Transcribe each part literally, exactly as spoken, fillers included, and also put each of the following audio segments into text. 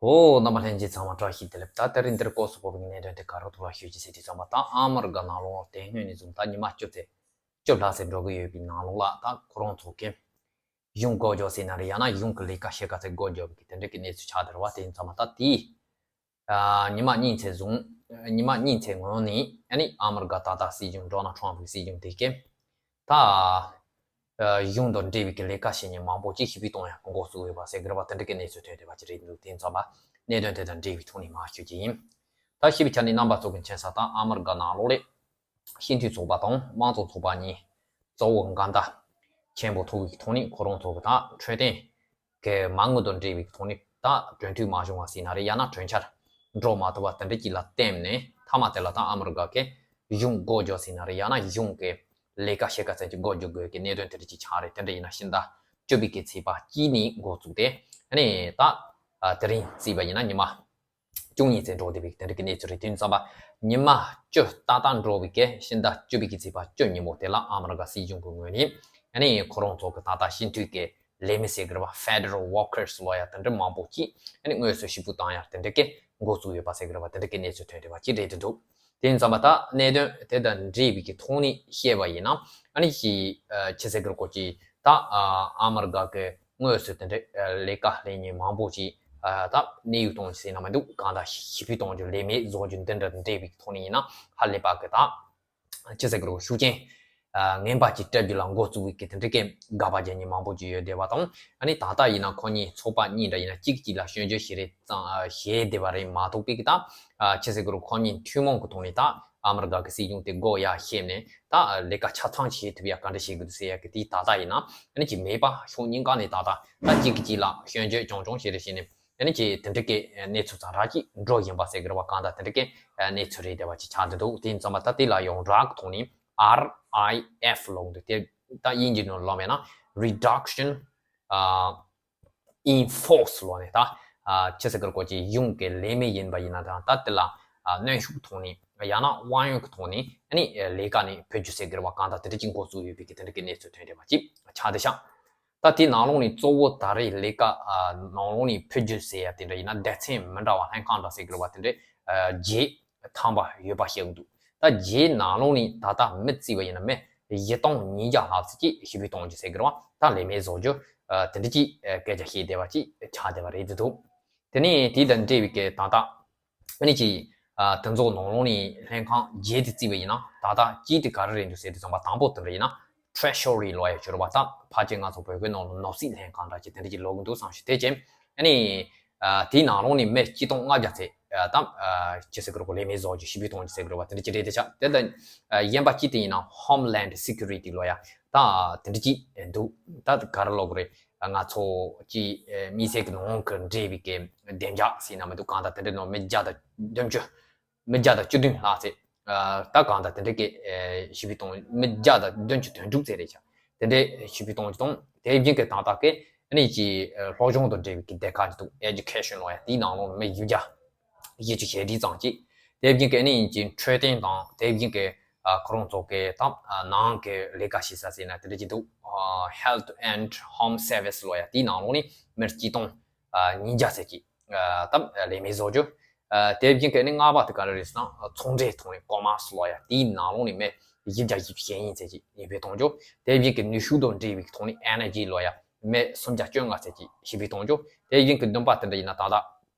ཨོ། རྣམ་པ་ལྷན་རྒྱས་ཚང་མ་བཀྲ་ཤིས་བདེ་ལེགས། ད་དེ་རིང་འདིར་སྐོར་སུ་བབས་པའི་གནད་དོན་དེ་ག་རེ་འདུག་ལ་ཤོད་ཅིག་ཟེར་དུས་ཙམ་པ། ད་ཨ་མི་རི་ཀ་ནང་ལོགས་དེ་སྔོན་ནས་བཟུང་ད་ཉི་མ་བཅུ་ཚེ་བཅུ་ལྷག་ཙམ་འགྲོ་གི་ཡོད་པའི་ནང་ལོགས་ལ། ད་ཁོ་རང་ཚོ་གི་གཞུང་སྒོ་རྒྱག་ཟེར་ན་རེད། ཡང་ན་གཞུང་གི་ལས་ཀ་བྱེད་ག་ཚད་སྒོ་རྒྱག་པའི་གི་དེ་འདྲ་གི་གནས་ཚུལ་ཆགས་བསྡད་རེད་བ། དེ་ཡིན་ཙང་མ་ད་དེའི་ཨ་ཉི་མ་གཉིས་ཚེ་བཟུང་། ཉི་མ་གཉིས་ཚེ་སྔོན་ནས་ཨ་ནི་ཨ་མི་རི་ཀ་ད་ལྟ་སྲིད་གཞུང་ཌོ་ནལ་ཊམ་ཕི་གི་སྲིད་གཞུང་དེ་གིས་ད་ཨ་གཞུང་དང་འབྲེལ་བའི་གི་ལས་ཀ་བྱེད་མཁན་མང་པོ་ཅིག་ཕྱིར་འབུད་གཏོང་ཡག་གི་འགོ་བཙུགས་ཡོད་པ་ཟེར་གི་རེད་བ། དེ་འདྲ་གི་གནས་ཚུལ་ཐོན་བསྡད་པ་ཅིག་རེད་འདུག་དེ་ཡིན་ཙང་མ་གནད་དོན་དེ་དང་འབྲེལ་བའི་ཐོག་ནས་མར་ཞུ་རྒྱུ་ཡིན། ད་ཞུས་པའི་ཆ་ནས་རྣམ་པ་ཚོ་གི་མཁྱེན་གསལ་ལྟར་ཨ་མི་རི་ཀ་ནང་ལོགས་ལ་སྤྱི་འཐུས་ཚོགས་པ་དང་དམངས་གཙོ་ཚོགས་པ་གཉིས་གཙོ་བོ་འགལ་ཟླ་ཆེན་པོ་ཐུག་པའི་ཐོག་ནས་ཁོ་རང་ཚོ་གི་ད་འཕྲོད་བསྟེན་གི་མ་དངུལ་དང་འབྲེལ་བའི་ཐོག་ནས་ད་གྲོས་མཐུན་མ་བྱུང་བ་ཟེར་ན་རེད། ཡང་ན་གྲོས་འཆར་འགྲོ་མ་ཐུབ་པ་དེ་འདྲ་ཅིག་ལ་བརྟེན་ནས། མཐའ་མ་དེ་ལ་ད་ཨ་མི་རི་ཀ་གི་གཞུང་སྒོ་རྒྱག་ཟེར་ན་རེད། ཡང་ན་གཞུང་གི་ལས་ཀ་བྱེད་ག་ཚད་ཅིག་སྒོ་རྒྱག་དགོས་ཀྱི་གནད་དོན་དེ་འདྲ་ཅིག་ཆགས་རེད། དེ་འདྲ་ཡིན་ན་ཕྱི་ཟླ་བཅུ་པའི་གི་ཚེས་པ་གཅིག་ནས་འགོ་བཙུགས་ཏེ། ཨ་ནི་ད་ཨ་དེ་རིང་བརྩིས་པ་ཡིན་ན་ཉི་མ་བཅུ་གཉིས་ཚེ་འགྲོ་བསྡད་པའི་དེ་འདྲ་གི་གནས་ཚུལ་རེད། དེ་ཡིན་ཙང་མ་ཉི་མ་བཅུ་ཏག་ཏག་འགྲོ་བའི་གི་ཕྱི་ཟླ་བཅུ་པའི་གི་ཚེས་པ་བཅུ་ཉིན་མོ་དེ་ལ་ཨ་མི་རི་ཀ་སྲིད་གཞུང་གི་ངོས་ནས་ཨ་ནི་ཁོ་རང་ཚོ་གི་ད་ལྟ་སྤྱི་འཐུས་ཀྱི་ལས་མི་ཟེར་གི་རེད་བ། ཕེ་ཌི་རལ་ཝོར་ཀར་སི་ལབ་ཡག་དེ་འདྲ་མང་པོ་ཅིག་ཨ་ནི་དངོས་སུ་ཕྱིར་འབུད་བཏང་ཡག་དེ་འདྲ་གི་འགོ་བཙུགས་ཡོད་པ་ཟེར་གི་རེད་བ། དེ་འདྲ་གི་གནས་ཚུལ་ཐོན་བསྡད་པ་ཅིག་རེད་འདུག་དེ་ཡིན་ཙང་མ་ད་གནད་དོན་དེ་དང་འབྲེལ་བའི་གི་ཐོག་ནས་བཤད་པ་ཡིན་ན། ཨ་ནི་ཅིག་ཨ་ཅི་ཟེར་གི་རེད་གོ། ཅིག་ད་ཨ་ཨ་མི་རི་ཀ་གི་དངོས་སུ་དེ་འདྲ་ཨ་ལས་ཀ་ལས་མཁན་མང་པོ་ཅིག་ཨ་ད་གནས་དབྱུང་གཏོང་རྒྱུ་ཟེར་ན་མི་འདུག་གང་ལྟར་ཕྱིར་འབུད་གཏོང་རྒྱུ། ལས་མེད་བཟོ་རྒྱུ་འདི་འདྲ་འབྲེལ་བའི་ཐོག་ནས་ཡིན་ན་ཧ་ལས་པ་གི་ད་ཅི་ཟེར་གི་རེད། ཤུགས་རྐྱེན་ཨ་ངན་པ་ཅིག་སྤྲད་རྒྱུ་ལ་འགོ་བཙུགས་པའི་གི་དེ་འདྲ་གི་དགག་པ་རྒྱག་མཁན་མང་པོ་ཅིག་ཡོད་བསྡད་པ་དང་། ཨ་ནི་ད་ལྟ་ཡིན་ན་ཁོ་གཉིས་ཚོགས་པ་གཉིས་འདྲ་ཡིན་ན་གཅིག་གཅིག་ལ་སྐྱོན་བརྗོད་བྱེད་རེས་ཙང་ཨ་བྱས་བསྡད་པ་རེད་མ་གཏོགས་པའི་གི་ད་ཨ་ཅི་ཟེར་གི་རེད། ཁོ་གཉིས་ཐུན་མོང་གི་ཐོག་ནས་ད་ཨ་མི་རི་ཀ་གི་སྲིད་གཞུང་དེ་སྒོ་ཡར་ཕྱེ་ནས་ད་ལས་ཀ་ཆ་ཚང་བྱེད་ཐུབ་ཡག་ག་འདྲ་བྱེད་དགོས་འདུག་ཟེར་ཡག་གི་དེ་ད་ལྟ་ཡིན་ན་ཨ་ནི་ཅིག་མེད་པ། ཕྱོགས་གཉིས་ཀ་ནས་ད་ལྟ་ད་གཅིག་གིས་གཅིག་ལ་སྐྱོན་བརྗོད་རྐྱང་རྐྱང་བྱེད་རེས་བྱས་ནས་ཨ་ནི་ཅིག་དེ་འདྲ་གི་གནས་ཚུལ་ཙམ་ར་ཅིག་འགྲོ་བཞིན་པ་ཟེར་གི་རེད་བ། གང་ལྟར་དེ་འདྲ་གི་གནས་ཚུལ་རེད་བསྡད་པ་ཅིག་ཆགས་བསྡད་འདུག་དེ་ཡིན་ཙང་མ་ད་དེ་ལ་ཡང་རགས་ཐོག་ནས་ཨར་ཨའི་ཨེཕ་ལབ་འདུག་དེ་ད་དབྱིན་ཇིའི་ནང་ལབ་ཡིན་ན་རི་ཌག་ཤན་ཨ་ཨིན་ཕོར་སི་ལབ་ནས་ད་ཨ་ཅི་ཟེར་གི་རེད་གོ། ཅིག་གཞུང་གི་ལས་མི་ཡིན་པ་ཡིན་ན་ད་ད་དེ་ལ་ཨ་གནོན་ཤུགས་ཐོག་ནས་ཡང་ན་དབང་ཡོད་ཀྱི་ཐོག་ནས་ཨ་ནི་ལས་ཀ་ནས་ཕུད་རྒྱུ་ཟེར་གི་རེད་བ། གང་ལྟར་དེ་འདྲ་ཅིག་འགོ་བཙུགས་ཡོད་པའི་གི་དེ་འདྲ་གི་གནས་ཚུལ་ཐོན་བསྡད་པ་ཅིག་ཆགས་བསྡད་ཤག་ད་དེའི་ནང་ལོགས་ནས་གཙོ་བོ་ད་རེས་ལས་ཀ་ཨ་ནང་ལོགས་ནས་ཕུད་རྒྱུ་ཟེར་ཡ་དེ་འདྲ་ཡིན་ན་སྡེ་ཚན་མི་འདྲ་བ་ལྷན་ཁང་འདྲ་ཟེར་གི་རེད་བ། དེ་འདྲ་ཨ་བརྒྱད་ཐམ་པ་ཡོད་པ་བཤད་གི་འདུག་ད་བརྒྱད་ནང་ལོགས་ནས་ད་ལྟ་མི་བརྩིས་པ་ཡིན་ན་མི་བཞི་སྟོང་ཉིས་བརྒྱ་ལྷག་ཙམ་ཅིག་ཕྱིར་འབུད་གཏོང་རྒྱུ་ཟེར་གི་རེད་བ། ད་ལས་མེད་བཟོ་རྒྱུ་ཨ་དེ་འདྲ་ཅིག་ཨ་སྐད་ཆ་བཤད་བསྡད་པ་ཅིག་ཆགས་བསྡད་པ་རེད་འདུག་དེ་ནས་དེ་དང་འབྲེལ་བའི་གི་ད་ལྟ་ཨ་ནི་ཅིག་ཨ་དེ་ཚོ་ནང་ལོགས་ནས་ལྷན་ཁང་བརྒྱད་དེ་བརྩིས་པ་ཡིན་ན་ད་ལྟ་གཅིག་དེ་ག་རེ་རེད་འདུག་ཟེར་དུས་ཙམ་པ་དང་པོ་དེ་འདྲ་ཡིན་ན་ཊི་རེ་ཤོ་རི་ལབ་ཡ་ཅིག་ཡོད་རེད་བ། ད་ཕལ་ཆེར་ང་ཚོ་བོད་སྐད་ནང་ལ་ནོར་སྲིད་ལྷན་ཁང་འདྲ་ཅིག་དེ་འདྲ་ཅིག་ལབ་གི་འདུག་བསམ་ཞིག་དེ་བྱས་ཨ་ནི་ཨ་དེའི་ནང་ལོགས་ནས་མི་གཅིག་སྟོང་ལྔ་བརྒྱ་ཙམ་ཨ་ད་ཨ་ཅི་ཟེར་གི་རེད་གོ། ལས་མེད་བཟོ་རྒྱུ་ཕྱིར་འབུད་གཏོང་རྒྱུ་ཟེར་གི་རེད་བ། དེ་འདྲ་ཅིག་རེད་དེ་ཆགས། དེ་ལྟ་ཨ་གཞན་པ་གཅིག་དེ་ཡིན་ན་ཧོམ་ལེན་ཌི་སི་ཀུ་རི་ཊི་ལབ་ཡ་ད་དེ་འདྲ་ཅིག་འདུག་ད་ག་རེ་ལབ་དགོས་རེད། ང་ཚོ་གི་ཨ་མི་སེར་གྱི་ནང་གི་འབྲེལ་བའི་གི་བདེ་འཇགས་ཟེར་ན་མི་འདུག་གང་ལྟར་དེ་འདྲའི་ནང་མི་བརྒྱ་དང་བདུན་ཅུ། མི་བརྒྱ་དང་བཅུ་བདུན་ལྷག་ཙམ་ཨ་ད་གང་ལྟར་དེ་འདྲའི་གི་ཨ་ཕྱིར་འབུད་གཏོང་། མི་བརྒྱ་དང་བདུན་ཅུ་དོན་དྲུག་ཙམ་རེད་ཤག་དེ་འདྲའི་ཕྱིར་འབུད་གཏོང་རྒྱུ་དང་། དེ་བཞིན་གི་ད་ལྟ་གི་ཨ་ནི་ཅིག་ཨ་སློབ་སྦྱོང་དང་འབྲེལ་བའི་གི་སྡེ་ཁག་ཅིག་འདུག་ཨེ་ཌུ་ཀེ་ཤན་ལབ་ཡ་དེའི་ནང་ལོགས་ནས་མི་བཞི་བརྒྱ་བཞི་བཅུ་ཞེ་བདུན་ཙམ་ཅིག་དེ་བཞིན་གི་ཨ་ནི་ཅིག་འཕྲོད་བསྟེན་དང་དེ་བཞིན་གི་ཨ་ཁོ་རང་ཚོ་གི་ད་ཨ་ནང་གི་ལས་ཀ་བྱེད་ས་ཟེར་ན་དེ་འདྲ་ཅིག་འདུག་ཨ་Health and Home Service ལབ་ཡ་དེའི་ནང་ལོགས་ནས་མི་གཅིག་སྟོང་ཨ་ཉིས་བརྒྱ་ཙམ་ཅིག་ཨ་ད་ལས་མེད་བཟོ་རྒྱུ། ཨ་དེ་བཞིན་གི་ཨ་ནི་ལྔ་པ་དེ་ག་རེ་རེད་ཟེར་ན་ཚོང་འབྲེལ་ཐོག་ནས་ཀོ་མར་སི་ལབ་ཡ་དེའི་ནང་ལོགས་ནས་མི་བཞི་བརྒྱ་བཞི་བཅུ་ཞེ་གཉིས་ཙམ་ཅིག་ཕྱིར་འབུད་གཏོང་རྒྱུ། དེ་བཞིན་གི་ནུས་ཤུགས་དང་འབྲེལ་བའི་ཐོག་ནས་ཨེ་ནར་ཇི་ལབ་ཡ་མི་སུམ་བརྒྱ་བཅོ་ལྔ་ཙམ་ཅིག་ཕྱིར་འབུད་གཏོང་རྒྱུ། དེ་བཞིན་གི་བདུན་པ་དེ་འདྲ་ཡིན་ན་ད་ལྟ་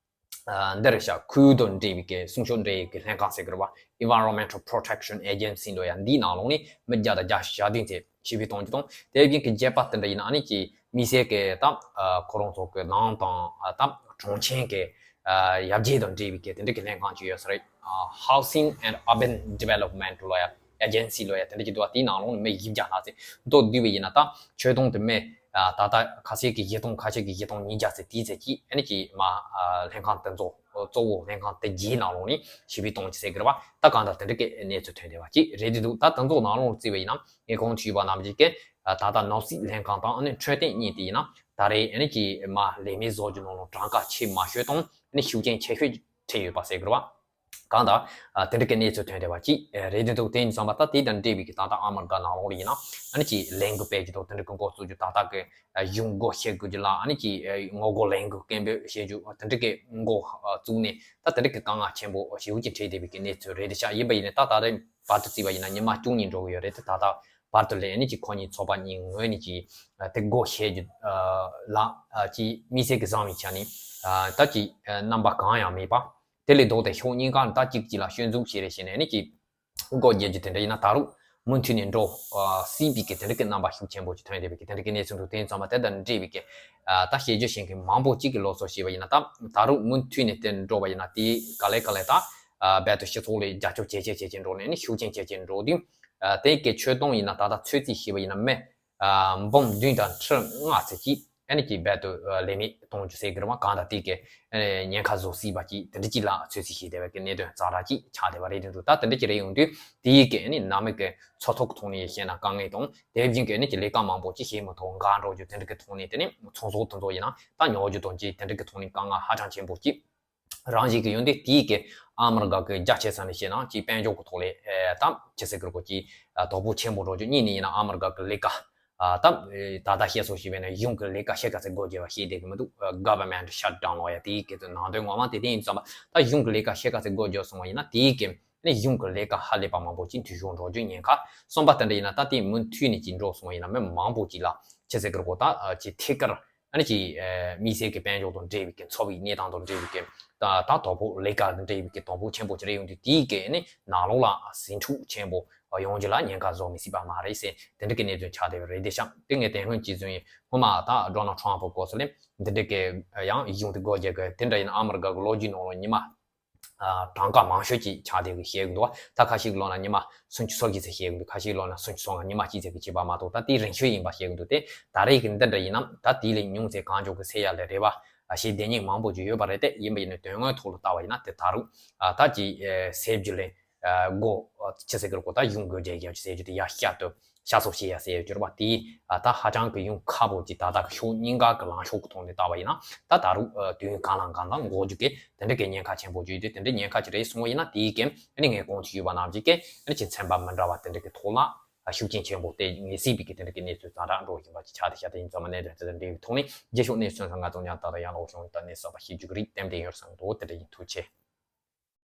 ཨ་འདི་རེད་ཤག་ཁོར་ཡུག་དང་འབྲེལ་བའི་གི་སྲུང་སྐྱོབ་འབྲེལ་ཡོད་ཀྱི་ལྷན་ཁང་ཟེར་གི་རེད་བ། Environmental Protection Agency ལབ་ཡ་འདིའི་ནང་ལོགས་ནས་མི་བརྒྱ་དང་བརྒྱ་ཞེ་བདུན་ཙམ་ཕྱིར་འབུད་གཏོང་རྒྱུ་དང་། དེ་བཞིན་གི་བརྒྱད་པ་དེ་འདྲ་ཡིན་ན་ཨ་ནི་ཅིག་མི་སེར་གི་ད་ཨ་ཁོ་རང་ཚོ་གི་ནང་དང་ཨ་ད་གྲོང་ཁྱེར་གི་ཨ་ཡར་རྒྱས་དང་འབྲེལ་བའི་གི་དེ་འདྲ་གི་ལྷན་ཁང་ཅིག་ཡོད་ས་རེད། ཨ་Housing and Urban Development ལབ་ཡ་ཨེ་ཇེན་སི་ལབ་ཡ་དེ་འདྲ་ཅིག་འདུག་བ། དེའི་ནང་ལོགས་ནས་མི་བཞི་བརྒྱ་ལྷག་ཙམ་མདོར་བསྡུས་པ་ཡིན་ན་ད་ཆོད་སྡོམ་དེ་མི་ཨ་ད་ལྟ་ཁ་ཤས་ཀྱིས་བཞི་སྟོང་ཁ་ཤས་ཀྱིས་བཞི་སྟོང་ཉིས་བརྒྱ་ཙམ་དེའི་ཚད་ཀྱིས་ཨ་ནི་ཅིག་མ་ཨ་ལྷན་ཁང་དེ་ཚོ་གཙོ་བོ་ལྷན་ཁང་དེ་བརྒྱད་ནང་ལོགས་ནས་ཕྱིར་འབུད་གཏོང་རྒྱུ་ཟེར་གི་རེད་བ། ད་གང་ལྟར་དེ་འདྲ་གི་གནས་ཚུལ་ཐོན་བསྡད་པ་ཅིག་རེད་འདུག་ད་དེ་ཚོ་ནང་ལོགས་བརྩིས་པ་ཡིན་ན་ངས་གོང་དུ་ཞུས་པ་ནང་བཞིན་གི་ད་ལྟ་ནོར་སྲིད་ལྷན་ཁང་དང་ཨ་ནི་འཕྲོད་བསྟེན་གཉིས་དེ་ཡིན་ན་ད་རེས་ཨ་ནི་ཅིག་མ་ལས་མེད་བཟོ་རྒྱུ་ནང་ལོགས་གྲངས་ཀ་ཆེ་མ་ཤོས་དང་ཨ་ནི་ཤུགས་རྐྱེན་ཆེ་ཤོས་འཕྲད་ཡོད་པ་ཟེར་གི་རེད་བ། གང་ལྟར་དེ་འདྲ་གི་གནས་ཚུལ་ཐོན་བསྡད་པ་ཅིག་རེད། དེ་འདུག་དེ་ཡིན་ཙང་མ་ད་དེ་དང་འབྲེལ་བའི་གི་ད་ལྟ་ཨ་མི་རི་ཀ་ནང་ལོགས་ལ་ཡིན་ན་ཨ་ནི་ཅིག་ལས་འགུལ་སྤེལ་གྱི་འདུག་དེ་འདྲ་གི་འགོ་བཙུགས་རྒྱུ་ད་ལྟ་གི་གཞུང་སྒོ་ཕྱེ་དགོས་རྒྱུ་ལ་ཨ་ནི་ཅིག་ངོ་རྒོལ་ལས་འགུལ་སྐད་འབོད་བྱེད་རྒྱུ་དེ་འདྲ་གི་འགོ་བཙུགས་ནས་ད་དེ་འདྲ་གི་དཀའ་ངལ་ཆེན་པོ་ཞེ་པོ་ཅིག་འཕྲད་བསྡད་པའི་གི་གནས་ཚུལ་རེད་དེ་ཤག་ཡིན་པ་ཡིན་ནའི་ད་ད་རེས་བར་དུ་བརྩིས་པ་ཡིན་ན་ཉི་མ་བཅུ་གཉིས་འགྲོ་གི་ཡོད་རེད་དེ། ད་ལྟ་བར་དུ་ལས་ནི་ཅིག་ཁོ་གཉིས་ཚོགས་པ་གཉིས་ངོས་ནས་ཅིག་དེ་སྒོ་ཕྱེ་རྒྱུ་ལ་ཅིག་དམིགས་བསལ་གྱི་བཟང་བའི་ཆ་ནས་ད་ཅིག་རྣམ་པ་གང་ཡང་མེད་པ། དེ་ལས་ལྡོག་སྟེ་ཕྱོགས་གཉིས་ཀ་ནས་ད་ཅིག་ཅིག་ལ་སྐྱོན་འཛུགས་བྱེད་རེས་བྱས་ནས་ནི་ཅིག་སྒོ་རྒྱག་རྒྱུ་དེ་འདྲ་ཡིན་ན་ད་རུང་མུ་མཐུད་ནས་འགྲོ་སྲིད་པའི་གི་དེ་འདྲ་གི་རྣམ་པ་ཤུགས་ཆེན་པོ་ཅིག་ཐོན་བསྡད་པའི་གི་དེ་འདྲ་གི་གནས་ཚུལ་འདུག་དེ་ཡིན་ཙང་མ་དེ་དང་འབྲེལ་བའི་གི་ད་དཔྱད་བརྗོད་བྱེད་མཁན་མང་པོ་ཅིག་གི་ལོ་ཚོད་བཤད་པ་ཡིན་ན་ད་ད་རུང་མུ་མཐུད་ནས་དེ་འགྲོ་བ་ཡིན་ན་དེ་ག་ལེ་ག་ལེ་ད་རྦད་དེ་སྤྱི་ཚོགས་ལ་རྒྱབ་སྐྱོར་ཇེ་ཆེ་ཇེ་ཆེ་འགྲོ་ནས་ནི་ཤུགས་རྐྱེན་ཇེ་ཆེ་འགྲོ་དུས། དེ་གི་ཆོད་སྟངས་ཡིན་ན་ད་ལྟ་ཚོད་རྩིས་བྱས་པ་ཡིན་ན་མི་འབུམ་བདུན་དང་ཁྲི་ལྔ་ཙམ་ཅིག་ཨ་ནི་ཅིག་རྦད་དེ་ལས་མེད་གཏོང་རྒྱུ་ཟེར་གི་རེད་བ། གང་ལྟར་དེ་གི་ཉེན་ཁ་བཟོ་སྲིད་པ་ཅིག་དེ་འདྲ་ཅིག་ལ་ཚོད་རྩིས་བྱས་བསྡད་པའི་གི་གནད་དོན་ཛ་དྲག་ཅིག་ཆགས་བསྡད་པ་རེད། དེ་འདུག་ད་དེ་འདྲ་ཅིག་རེད་ཡོང་དུས་དེ་གི་ཨ་ནི་ནང་མི་གི་འཚོ་ཐོག་ཐོག་ནས་བཤད་ན་དཀའ་ངལ་དང་དེ་བཞིན་གི་ཨ་ནི་ཅིག་ལས་ཀ་མང་པོ་ཅིག་བྱེད་མི་ཐུབ་འགག་འགྲོ་རྒྱུ་དེ་འདྲ་གི་ཐོག་ནས་དེ་ནི་ཚོང་ཟོག་དེ་ཚོ་ཡིན་ན་ད་ཉོ་རྒྱུ་དང་ཅིག་དེ་འདྲ་གི་ཐོག་ནས་དཀའ་ངལ་ཧ་ཅང་ཆེན་པོ་ཅིག་རང་བཞིན་གྱི་ཡོང་དུས་དེའི་གི་ཨ་མི་རི་ཀ་གི་རྒྱ་ཆེ་ས་ནས་བཤད་ན་ཅིག་དཔལ་འབྱོར་གྱི་ཐོག་ལས་ཨེ་དམ་ཅི་ཟེར་གི་རེད་གོ་ཅིག་དོ་ཕོག་ཆེན་པོ་འགྲོ་རྒྱུ། གཉིས་ནས་ཡིན་ན་ཨ་མི་རི་ཀ་གི་ལས་ཀ་ཨ་དམ་ཨེ་ད་ལྟ་བཤད་སོང་ཞེས་པས་ན་གཞུང་གི་ལས་ཀ་ཤེས་ག་ཚད་སྒོ་བརྒྱབ་པ་ཤེས་བསྡད་གི་མི་འདུག government shutdown ལོ་ཡ་དེའི་གི་ནང་དོན་ངོ་མ་དེ་དེ་ཡིན་ཙང་ད་གཞུང་གི་ལས་ཀ་ཤེས་ག་ཚད་སྒོ་བརྒྱབ་སོང་བ་ཡིན་ན་དེའི་གི་ནས་གཞུང་གི་ལས་ཀ་ཧ་ལས་པ་མང་པོ་ཅིག་འཐུས་ཤོར་འགྲོ་རྒྱུ་ཉེན་ཁ། གསུམ་པ་དེ་འདྲ་ཡིན་ན་ད་དེ་མུ་མཐུད་ནས་ཅིག་འགྲོ་སོང་བ་ཡིན་ན་མི་མང་པོ་ཅིག་ལ་ཅི་ཟེར་གི་རེད་གོ་ད་ཅིག་ཐད་ཀར་ཨ་ནི་ཅིག་དམིགས་བསལ་གྱི་དཔལ་འབྱོར་དང་འབྲེལ་བའི་གི་འཚོ་བའི་གནས་སྟངས་དང་འབྲེལ་བའི་གི་ད་ད་དོ་ཕོག་ལས་ཀ་དང་འབྲེལ་བའི་གི་དོ་ཕོག་ཆེན་པོ་ཅིག་རེད་ཡོང་དུས་དེའི་གི་ནི་ནང་ལོགས་ལ་ཟིང་འཁྲུག་ཆེན་པོ་ཡོང་རྒྱུ་ལ་ཉེན་ཁ་བཟོ་མི་སྲིད་པ་མ་རེད་ཟེར་དེ་འདྲ་གི་གནད་དོན་ཆགས་བསྡད་པ་རེད་དེ་ཤག་དེ་ངས་དེ་སྔོན་ཅིག་བཟུང་ཡིན་སྔོན་མ་ད་Donald Trump སྐོར་སོགས་ལས་འདི་འདྲ་གི་ཡང་གཞུང་དེ་སྒོ་རྒྱག་གི་དེ་འདྲ་ཡིན་ན་ཨ་མི་རི་ཀ་གི་ལོ་རྒྱུས་ནང་ལ་ཉི་མ་གྲངས་ཀ་མང་ཤོས་ཅིག་ཆགས་བསྡད་ཀྱི་བཤད་ཀྱི་འདུག་ད་ཁ་ཤས་ཀྱི་ལོ་ན་ཉི་མ་སུམ་ཅུ་སོ་བརྒྱད་ཙམ་བཤད་ཀྱི་འདུག་ཁ་ཤས་ཀྱི་ལོ་ན་སུམ་ཅུ་སོ་ལྔ་ཉི་མ་གཅིག་ཙམ་གྱི་བྱས་པ་མ་གཏོགས་ད་དེའི་རིང་ཤོས་ཡིན་པ་བཤད་ཀྱི་འདུག་དེ་ད་རེས་ཀྱི་འདི་འདྲ་ཡིན་ན་ད་དེ་ལས་ཉུང་ཙམ་གང་མགྱོགས་ཀྱི་སེལ་ཡ་ལ་རེ་བ་བྱེད་བསྡད་མཁན་མང་པོ་ཅིག་ཡོད་པ་རེད། དེ་ཡིན་པ་ཡིན་ན་དོན་དངོས་ཐོག་ལ་ལྟ་བ་ཡིན་ན་དེ་ད་རུང་ད་ཅིག་སེལ་རྒྱུ་ལས་སྒོ་ཅི་ཟེར་གི་རེད་གོ་ད་གཞུང་སྒོ་རྒྱག་རྒྱག་ཅིག་ཟེར་རྒྱུ་དེ་ཡ་བསྐྱར་དུ་ཤ་ཚ་པོ་བྱེད་ཡ་ཟེར་ཡ་གྱུར་པ་དེ་ད་ཧ་ཅང་གི་ཡོང་ཁག་པོ་ཅིག་ད་ལྟ་གི་ཕྱོགས་གཉིས་ཀ་གི་ལངས་ཕྱོགས་ཀྱི་ཐོག་ནས་ལྟ་བ་ཡིན་ན་ད་ད་རུང་དུས་ཡུན་གང་ལ་གང་ལ་འགོར་རྒྱུ་གི་དེ་འདྲ་གི་ཉེན་ཁ་ཆེན་པོ་ཅིག་ཡོད་དུས་དེ་འདྲ་ཉེན་ཁ་ཅིག་རེད་སོང་བ་ཡིན་ན་དེའི་གི་ཨ་ནི་ངས་གོང་དུ་ཞུས་པ་ནང་བཞིན་གི་ཨ་ནི་ཅིག་ཚན་པ་མི་འདྲ་བ་དེ་འདྲ་གི་ཐོག་ལ་ཤུགས་རྐྱེན་ཆེན་པོ་སྤྲད་ངེས་སྲིད་པའི་གི་དེ་འདྲ་གི་གནས་ཚུལ་ཛ་དྲག་འགྲོ་བཞིན་པ་ཅིག་ཆགས་བསྡད་ཤག་དེ་ཡིན་ཙང་མ་གནད་དོན་དེ་དང་འབྲེལ་བའི་ཐོག་ནས་རྗེས་ཕྱོགས་གནས་ཚུལ་ང་ཚོ་མཉམ་དུ་ཡང་ལོག་བྱུང་ད་གནས་ཚུལ་གསར་པ་ཤེས་རྒྱུ་གི་རིགས་ཏན་ཏན་ཡོད་བསམ་འདུག་དེ་འདྲ་ཡིན། ཐུགས་རྗེ་ཆེ།